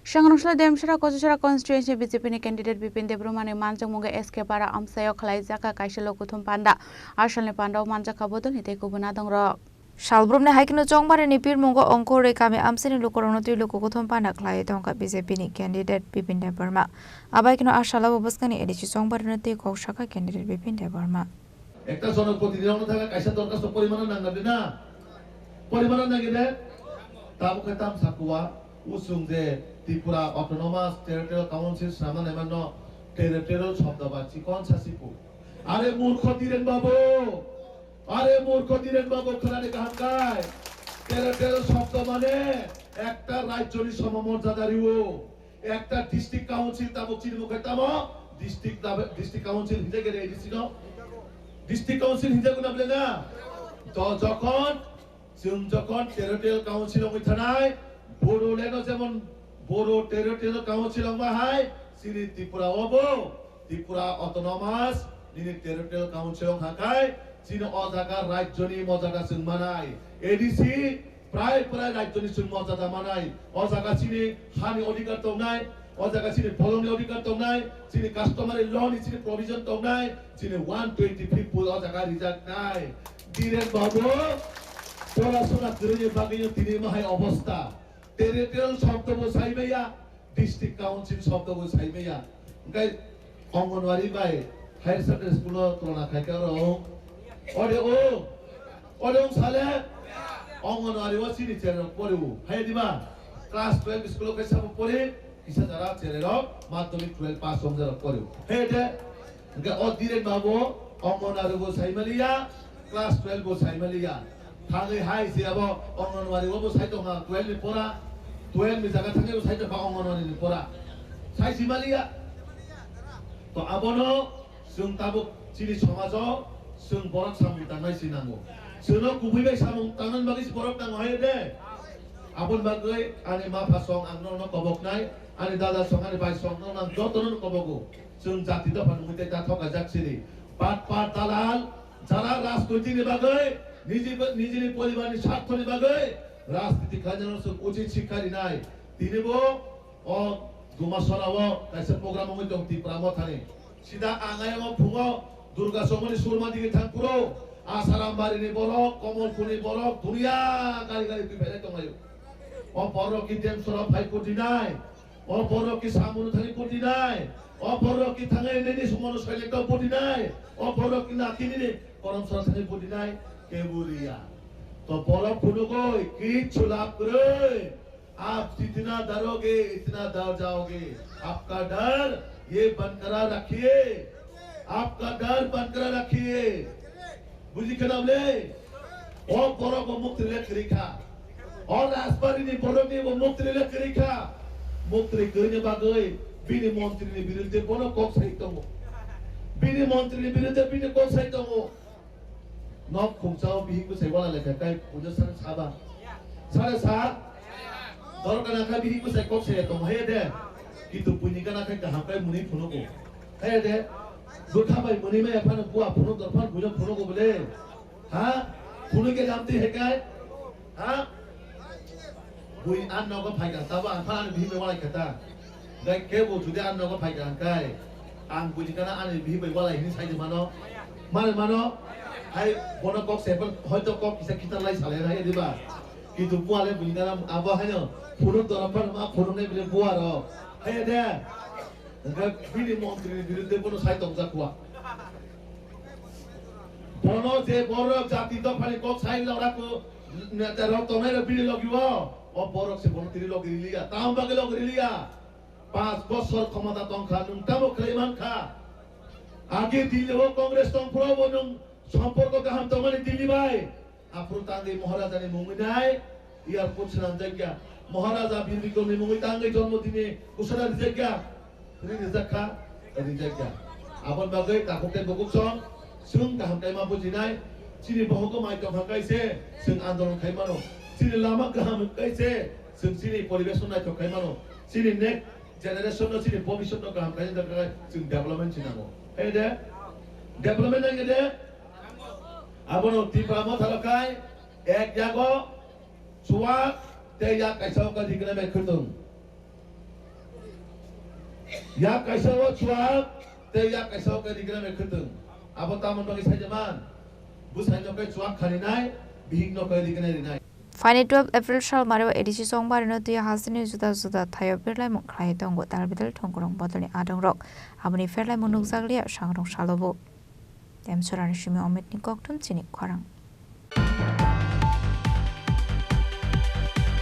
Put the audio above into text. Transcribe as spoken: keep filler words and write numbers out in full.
Sangrongsola Demsara Kochusara constituency B J P ni candidate Bipin Debbarma ni manjakmungo S K Para amchaio khwlaijak kaisa lokuthum panda. Asalni pandao manjakha bodolni tei kubun adongrok. Salbrumni hai kheno Chongbarini Pirmungo ongkhorwi kami amchaini lukurokno twi lukukuthum panda khlaiwi tongkha B J P ni candidate Bipin Debbarma. Abai kheno a salao bwskangni A D C Chongbarino twi kok sakha candidate Bipin Debbarma. Ekta jonoprotinidhi rokno thangkhe kaisa dorkhasto porimano nangna de na? Porimano nangya de? Tabuk khe tam sakhuwa, usung je Tripura Autonomous Territorial Council swnamna naimanno territorial shobdo ba chikon sa siku. Are murkho Dhiren babu, are murkho Dhiren babu, khwnadi kaham khai. Territorial shobdo mane ekta rajyoni somomorjada riwo. Ekta district council tabuk chini mukhe tamo district, district council hinjak A D C no. District council hinjak na bole na. To jokhon, chwng jokhon territorial council wngwi thanai, Bodoland o jemon Bodo Territorial Council wngma hai, chini Tripura o bo Tripura Autonomous nini Territorial Council wngkha khai, chini o jaga rajyoni mojada chwng manai. A D C prai prai rajyoni chwng mojada manai. O jaga chini hani odhikar tongnai, o jaga chini bolongni odhikar tongnai, chini customary law ni chini provision tongnai, chini one twenty fifth o jaga rijaknai. Dhiren babu, porasona kwrwini bagwino tini mahai obostha. Territorial shobdo bo saimaya, district council shobdo bo saimaya. Hwnkhe Anganwadi bai higher secondary school o tulona khaikhe oro ode o, ode wng sale Anganwadi o chini cherai rok pori o. Hai diba? Class twelve school o khe sabo pori, kisa jara cherai rok madhyamik twelve pass wng jara pori o. Hai de, hwnkhe o Dhiren babu Anganwadi bo saimaliya, class twelve bo saimaliya. Thangwi hai se abo Anganwadi o bo sai tongkha twelve ni pora, twelve ni jaga thangwi bo sai tongkha Anganwadi ni pora. Sai simaliya. To abono chwng tabuk chini somajo chwng borok samung tangnai si nango. Chwngno kubui bai samung tangnani bagwi si borok nango hai de. Aboni bagwi ani ma pha song ang nono koboknai, ani dada song, ani bai song nono ang jotono kobogo. Chwng jati dopha nungwi tei ta thok kaijak siri. Pat pat dalal, jara rajnoitik ni bagwi, niji, nijini poribar ni sartho ni bagwi rajniti khlainani chwng uchit sikha rinai. Tini bo o Dumasora o kaisa program wngwi tong Tipra Mothani. Sida ang ayang o phungo Durga Chowmani Surma digi thang phuru Asaram Bari ni borok, Komolpur ni borok, duniya gari gari twi phailai tonglaio. O borok ki Demsora phai kurdinai. O borok ki samung thani purdinai. O borok ki thangai nini sumono soilekto purdinai. O borok ki naki nini korom sora thani purdinai. Keburiya. To borok phunugoi kichu lab kwrwi. Aap jitna daroge, itna dar jaoge. Aapka dar ye barqarar rakhiye. Aapka dar barqarar rakhiye. Buji khana bole? O borok bo muktri le kwrwi kha. O Rajbari ni borok ni bo muktri le kwrwi kha. Muktri kwrwi ni bagwi bini montri ni birudde bono kok sai tongo. Bini montri ni birudde bini kok sai tongo. Nok khungsa o bihik bwsai wala lekha kai puja sar saba. Sare sa? Dorkar na kha bihik bwsai kok sai tongo he de. Kintu buini gana khai kaham kai muni phunugo. He de. Bwkha bai muni maya phano bua phunuk dor phan buino phunugo bole. Ha? Phunuk ke jamti he kai? Ha? Bui an nogo phai kha, tabo ang phan ani bihik bai walai kha ta. Gai kebo judi an nogo phai kha hwn kai, ang buini gana ani bihik bai walai hini sai di mano. Mano mano? Hai bono kok se phan hoito kok kisa khitar lai salai na he diba? Kintu bua le buini gana abo haino phunuk dorom phan ma phunuk nai bile bua ro. Hai de. Hwnkhe bini montri ni birudde bono sai tongjak kua. Bono je borok jati dophani kok sai lora ku neta rok tongnai rok bini logi o, o borok se bono tini logi riliya. Tam bagwi logi riliya. Panch bosor khomota tongkha, nwng tamo khlai mankha. Age Delhi o Congress tongphuru bo nwng somporko kaham tongmani Delhi bai. Aphuru tangwi Maharaja ni mungwi nai airport swnamjakya. Maharaja Bir Bikram ni mungwi tangwi jonmo dini ghosona rijakya. Ri rijakha, rijakya. Aboni bagwi takhuk tei bukhuk song, chwng kaham khe ma bujinai, chini bohogo mai tongkha khe se chwng andolon khai mano. Chini lama kaham khe se chwng chini poribesh no naithok khai mano. Chini next generation no, chini bhobishyot no kaham khaina thangkhe chwng development se nango. Hai de? Development nangya de? Abono Tipra Motha rok khai ek yago chuwak tei yak kaisa o kha rikna bai khwtwng. Yak kaisa o chuak tei yak kaisa o khe rignai khwtwng. Abo tamoni bagwi saijaman? Bwsai no khe chuak kharinai, bihik no khe rignai rinai. Phaini twelve April sal mario A D C chongbarino twi hasteni juda juda thaio birlaimung khlai tongo tal bidal thongkorong bodolni adongrok. Aboni pherlaimung nukjakliya sangrong salobo. Temsorani simi Omitni kokthum chini khorang.